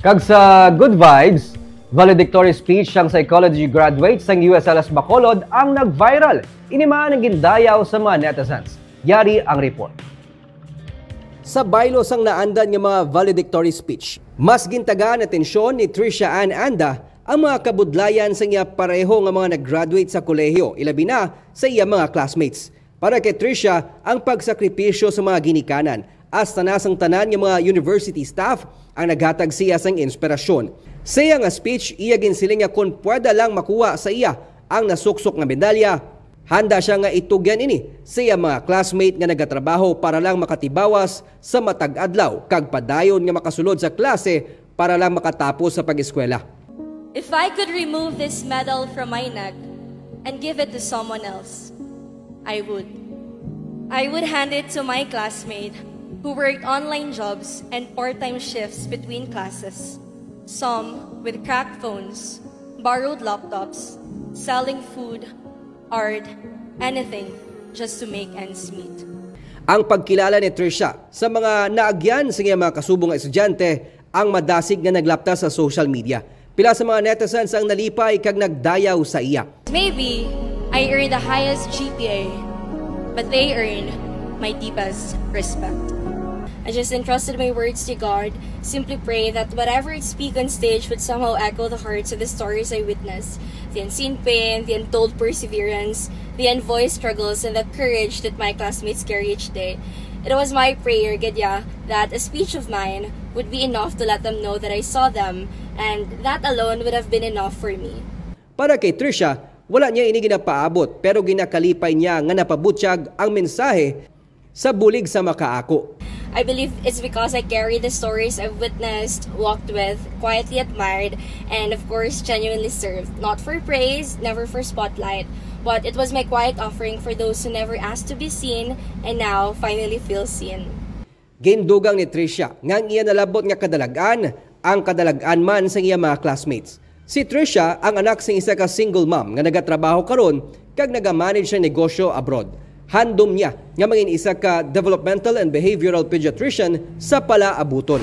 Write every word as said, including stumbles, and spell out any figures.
Kag sa good vibes, valedictory speech sang psychology graduate sang U S L S Bacolod ang nag-viral. Ini man ang gindayaw sa mga netizens. Yari ang report. Sa baylo sang naandan nga mga valedictory speech, mas gintagaan atensyon ni Trisha Ann Anda ang mga kabudlayan sang iya pareho nga mga nag-graduate sa kolehiyo, ilabi na sa iya mga classmates. Para kay Trisha, ang pagsakripisyo sa mga ginikanan, hasta na sang tanan nga mga university staff ang naghatag siya sang inspirasyon. Sa iya nga speech, iya ginsiling nga kon pwede lang makuha sa iya ang nasuksok nga medalya, handa siya nga itugyan ini sa iya mga classmate nga nagatrabaho para lang makatibawas sa matag adlaw kag padayon nga makasulod sa klase para lang makatapos sa pag-eskwela. If I could remove this medal from my neck and give it to someone else, I would. I would hand it to my classmate who worked online jobs and part-time shifts between classes. Some with cracked phones, borrowed laptops, selling food, art, anything just to make ends meet. Ang pagkilala ni Trisha sa mga naagyan sa iyang mga kasubong nga estudyante ang madasig nga naglapta sa social media. Pila sa mga netizens ang nalipay kag nagdayaw sa iya. Maybe I earned the highest G P A, but they earned my deepest respect. I just entrusted my words to God. Simply pray that whatever I speak on stage would somehow echo the hearts of the stories I witnessed, the unseen pain, the untold perseverance, the unvoiced struggles, and the courage that my classmates carry each day. It was my prayer, gid ya, that a speech of mine would be enough to let them know that I saw them, and that alone would have been enough for me. Para kay Trisha, wala niya ini ginapaabot, pero ginakalipay niya nga napabutyag ang mensahe sa bulig sa makaako. I believe it's because I carry the stories I've witnessed, walked with, quietly admired, and of course, genuinely served. Not for praise, never for spotlight, but it was my quiet offering for those who never asked to be seen and now finally feel seen. Gindugang ni Trisha nga ang iya nalabot nga kadalag-an ang kadalag-an man sa iya mga classmates. Si Trisha ang anak sang isa ka single mom nga nagatrabaho karon kag nagamanage sang negosyo abroad. Handom niya nga mangin isa ka developmental and behavioral pediatrician sa palaabuton.